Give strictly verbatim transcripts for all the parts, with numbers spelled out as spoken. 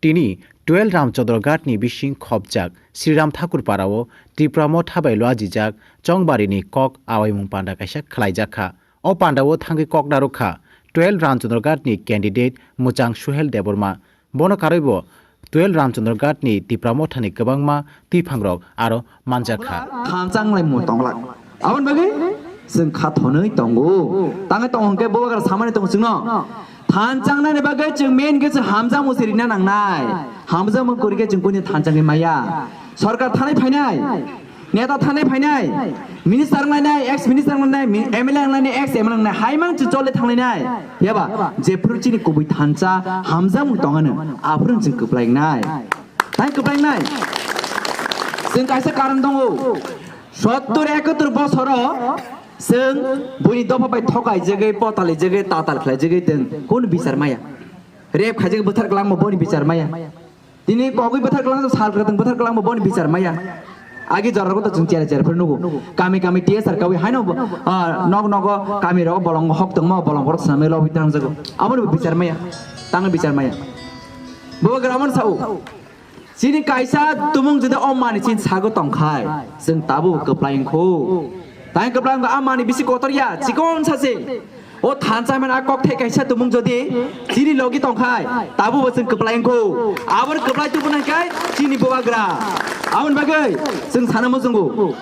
Tini twelve Ramchandra Ghat ni bising khopjak Sriram Thakur Para o Tipra Motha bai luajijak Chongbarini kok awaimung panda kaisa khlaijak kha. O panda o thangwi kok narwk kha twelve Ramchandra Ghat ni candidate Muchang Suhel Debbarma. Bono karwi bo twelve Ramchandra Ghat ni Tipra Motha ni kwbangma twiphang rok aro manjak kha. Thanchang lai mu tongla. Aboni bagwi chwng kha thonwi tongo. Tangwi tong hwnkhe bo bagra samani tongo chwngno. Thanchang nani bagwi chwng main khe chwng hamjak musi rina nangnai. Hamjak mung kwrwi khe chwng kuni thanchangwi maya. Sorkar thanai phainai. Neta thanai phainai. Minister wnglainai, ex minister wnglainai, mi-, M L A wnglainai, ex M L A wnglainai. Haimang chwng chole thanglainai. Yaba, jephuru chini kubui thansa hamjak mung tongano. Aphuru chwng kwplaingnai. Tai kwplaingnai. Chwng kaisa karon tongo. Sottor ekottor bosoro chwng buini dopha bai thokaijagwi, potalaijagwi, tatal khlaijagwi chwng kun bichar maya. Rep khaijagwi bwthar kwlangma boni bichar maya. Tini kogwi bwthar kwlang sal kwtwng bwthar kwlangma boni bichar maya. Agi jorarok to chwng chera chera phuru nugo. Kami kami T S R kawi haino, ah, nok nogo kami rogo bolong hok tongma bolong borok swnamwi lobwi tangjago. Aboni bo bichar maya. Tangwi bichar maya. Bo gramon sao. Chini kaisa tumung jodi o mani chini sago tongkhai, chwng tabuk kwplai wngkhu. Tai kwplai wngkha a mani bisi kotor ya, chikon sache. O thansa mani a kok thai kaisa tumung jodi chini logi tongkhai, tabuk bo chwng kwplai wngkhu. Aboni kwplai tubunai kai chini bubagra. Aboni bagwi chwng sana muchungo.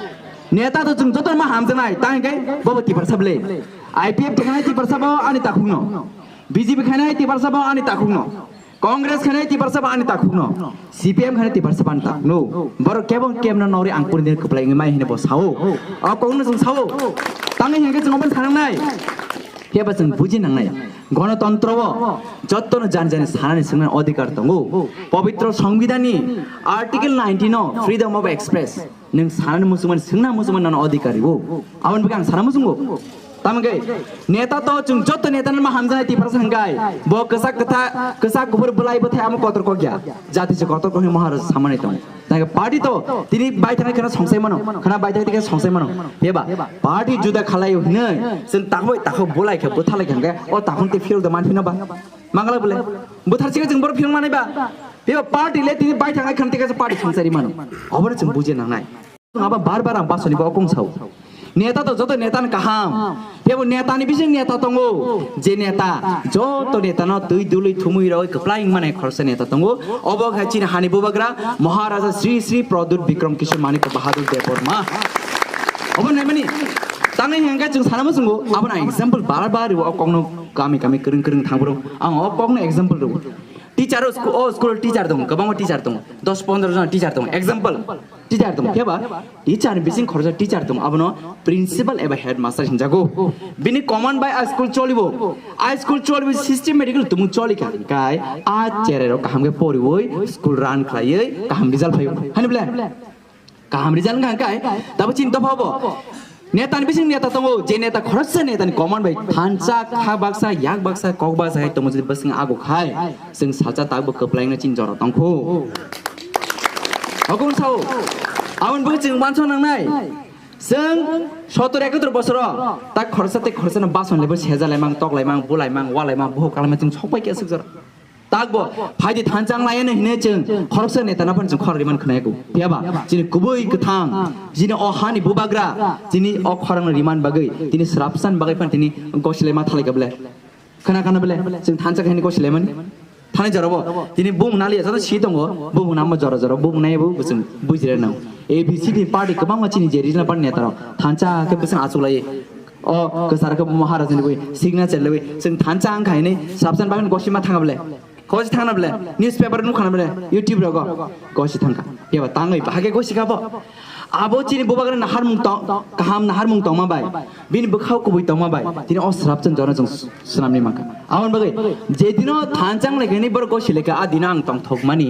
Neta to chwng joto ma hamjaknai, ta hwnkhe bobo Tiprasa bwle. I P F thwkhanai Tiprasa bo ani takhukno. B J P khainai Tiprasa bo ani takhukno. Congress khainai Tiprasa bo ani takhukno, C P M khainai Tiprasa bo ani takhukno. Borok kebo kebno nori ang purni kwplai wngwi mai hwnwi bo sao. O kokno chwng sao. Tangwi hwnkhe chwng obo sanangnai. Phiya ba chwng buji nangnai. Gonotontro o jottono jani jani sanani swngnani odhikar tongo. Pobitro Songbidanni Article nineteen o freedom of express. Nwng sanani muchungmani, swngna muchungmani nono odhikar rwo. Aboni bagwi ang sana muchungo. Tamokhe neta to chwng joto neta no ma hamjaknai Tiprasa hwnkhe bo kwchak kwtha, kwchak kuphur bwlai bwthai amo kotor kok ya. Jati se kotor kok hwnwi Maharaj samani tongo. Tamokhe party to tini bai thangwi kheno songsai mano, kheno bai thangwi tike songsai mano. Phiya ba party juda khalai hwnwi chwng takhoi takhok bwlai khe bwthalai khe hwnkhe o takhon tei phirok da manphino ba. Mangala bwle. Bwthar sikhe chwng borok phirok manai ba. Phiya ba party le tini bai thangwi kheno tike party songsai ri mano. Obono chwng buji nangnai. Abo bar bar ang basoni bo kung sao. Neta to joto neta ni kaham. Tebo neta ni bising neta tongo. Je neta joto neta no twi dului thumui roi kwplai wngmani khoroksa neta tongo. Obo khe chini hani bubagra Maharaja Sri Sri Pradyut Bikram Kishore Manik Bahadur Debbarma. Obo naimani tangwi hwnkhe chwng sana muchungo. Abo na example bar bar o kokno kami kami kwrwng kwrwng thangbrung. Ang o kokno example rw. Teacher o school, o school teacher tongo, kwbangma teacher tongo, dos pondro jona teacher tongo, example, teacher tongo, khe ba teacher ni bising khoroksa teacher tongo, abono principal eba headmaster hinjago. Bini command bai a school cholibo, a school cholibo systematically tumung choli kha, kai a cherai rok kaham khe poriwi school run khlaiwi kaham result phaiwi, hani bole? Kaham result wngkha hwnkhe, tabo chini dopha bo. Neta ni bising neta tongo, je neta khoroksa neta ni command bai thansa, kha baksa, yak baksa, kok baksa hai tongo, jodi bwswng ago khai, chwng salsa takbo kwplai wngna chini jora tongkho. Hokung sao, aboni bagwi chwng uansuk nangnai. Chwng sottor ekottor bosoro tak khoroksa tei khoroksa no bason laibo seja laimang, tok laimang, bu laimang, wa laimang, buhuk kalaimang chwng sok bai khe aswk jora. Takbo phaidi thansa wng lai hwnwi chwng khoroksa neta no phano chwng khorok rimani khwnayago. Phiya ba chini kubui kwthang, chini o hani bubagra, chini o khorang rimani bagwi, tini srapsan bagwi phano tini gosilai ma thalai ka bwle. Khwna khwna bwle, chwng thansa khe hini gosilaimani. Thani jorabo tini bumung naliya joto si tongo, bumung namo jora jora, bumung naibo chwng bujira nang. A B C D party kwbangma chini je regional party neta rok thansa khe bwswng achuk lai. O kwchar khe Maharaj ni bui signature lewi chwng thansa ang khainwi srapsan bagwi gosi ma thanga bwle. Gosi thangna bwle. Newspaper nukha na bwle. YouTube rogo gosi thangkha. Phiya ba tangwi bahage gosi kha bo. Abo chini bubagra naharmung tong, kaham naharmung tongma bai. Bini bwkhao kubui tongma bai. Tini o srapsan jora chwng swnamni mankha. Aboni bagwi je dino thansa ang lai khainwi borok gosi lekha a dino ang tongthokmani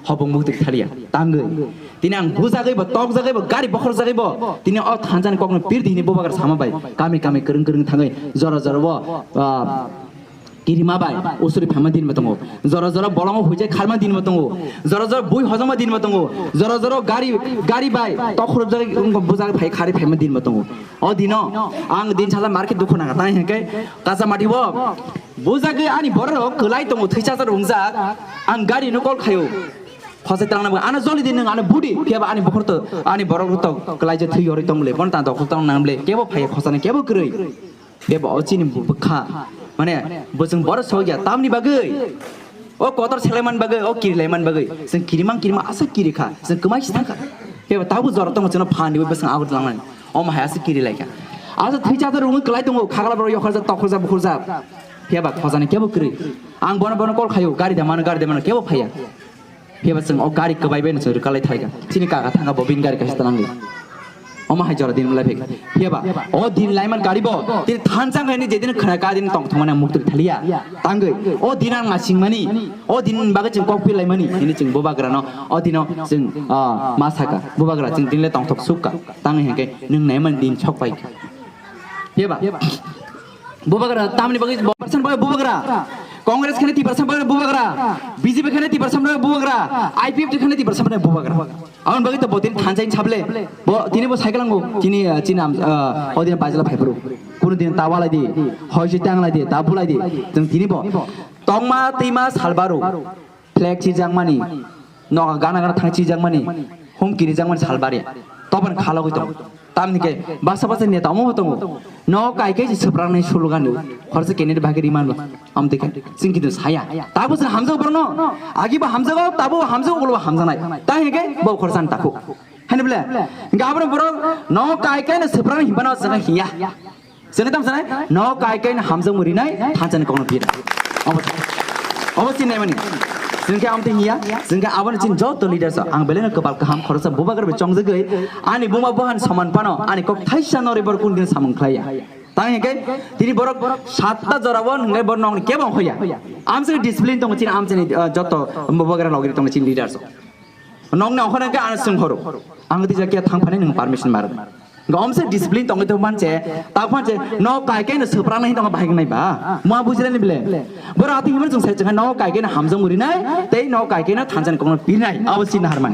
hopong mukti thaliya. Tangwi. Tini ang bujagwi bo, tokjagwi bo, gari bokhorjagwi bo. Tini o thansa ni kokno pirdi hini bubagra sama bai. Kami kami kwrwng kwrwng thangwi jora jora bo, ah, kirima bai usuri phaima din bo tongo. Jora jora bolongo huijai kharma din bo tongo. Jora jora bui hojongma din bo tongo. Jora jora gari, gari bai tokhorjagwi bujagwi phai khari phaima din bo tongo. O dino ang din sala market dukhu nanga. Tai hwnkhe kacha mati bo Bujagwi ani borok rok kwlai tongo, thwichajak wngjak. Ang gari no call khaio. Khosai twlang nang, ano joli di nwng, ano budi, phiya ba ani bokhor to, ani borok rok to kwlai je thwi yorwi tong le, bon ta dokhor tong nang le, kebo phai khosani kebo kwrwi. Phiya ba o chini bwkha, mane bo chwng borok sogya, tamni bagwi? O kotor selaiman bagwi, o kirilaiman bagwi. Chwng kirimang kirimang asa kiri kha, chwng kwmai si thang kha. Phiya ba tabuk jora tongo chwngno phan diwi bwswng agur langnani. Omo hai asa kiri lai kha. Asa thwi cha ta rungwi kwlai tongo, khagla borok yokharjak, tokhorjak, bukhurjak. Phiya ba khojani kebo kwrwi. Ang bono bono call khaio, gari da mano, gari da mano, kebo phaiya. Phiya ba chwng o gari kwbai bai no chwng rwkalai thai kha. Chini kaka thang kha bo bini gari kaisa ta nangli. Omo hai jora din lai phek. Phiya ba o din laiman gari bo tini thansa khaini jedin khna ka din tong thongmani mukti thaliya. Tangwi o din ang masing mani, o din bagwi chwng kok phi laimani, hini chwng bubagra no o dino chwng, ah, ma saka bubagra chwng din le tongthok sukka. Tangwi hwnkhe nwng naiman din sok pai kha. Phiya ba? Bubagra tamni bagwi percent bagwi bubagra. Congress khani ti percent bagwi bubagra. B J P khani ti percent bagwi bubagra. I P F T khani ti percent bagwi bubagra. Aboni bagwi to bo tini thansa in sable. Bo tini bo cycle ango. Tini, ah, chini am, ah, odin bajla phaiphuru. Kunu din ta walai di. Hoi si tang lai di. Ta bulai di. Chwng tini bo. Tongma twima salbaru. Flag chijakmani, noga gana gana thang chijakmani, hum kirijakmani salbari. Toban khalogwi tongo. Tamni khe basa basa neta omo bo tongo. No kai khe swprangnai slogan ni. Khorsa candidate bagwi riman ba. Amtwi khe chwng kitu saya. Tabo chwng hamjak borno. Agi ba hamjago, tabo hamjago, ulo hamjanai. Ta hingke bo khorsa ni takhu. Hani bole. Gabro borok no kai khe no swprang himbana chwng hiya. Chwng tam sanai, no kai kai hamjak murinai, thansa ni kokno pira. Obo, obo chin nai mani. Chwng khe amtwi hiya, chwng khe aboni chin joto leaders ang belai no kwpal kaham khoroksa bubagra bai chongjagwi, ani buma bohan soman pano, ani kok thaisa norwi borok kun din samung khlaiya. Tang hingke, tini borok satta jora bo nungai borok nong kebo hoya. Amsini discipline tongo chin amsini, uh, joto bubagra logri tongo chin leaders. Nokni okhorno khe ano swng horo. Ang tisa khe thang phani nwng permission mar. Gomse discipline tongwi tong manche, tak manche, no kai kai no swprang nai tong bahai nai ba. Mo bujilani bile. Boro ati himar jung sai chang no kai kai no hamjang murinai, tei no kai kai no thansa ni kokno pirnai. Abo sin harman.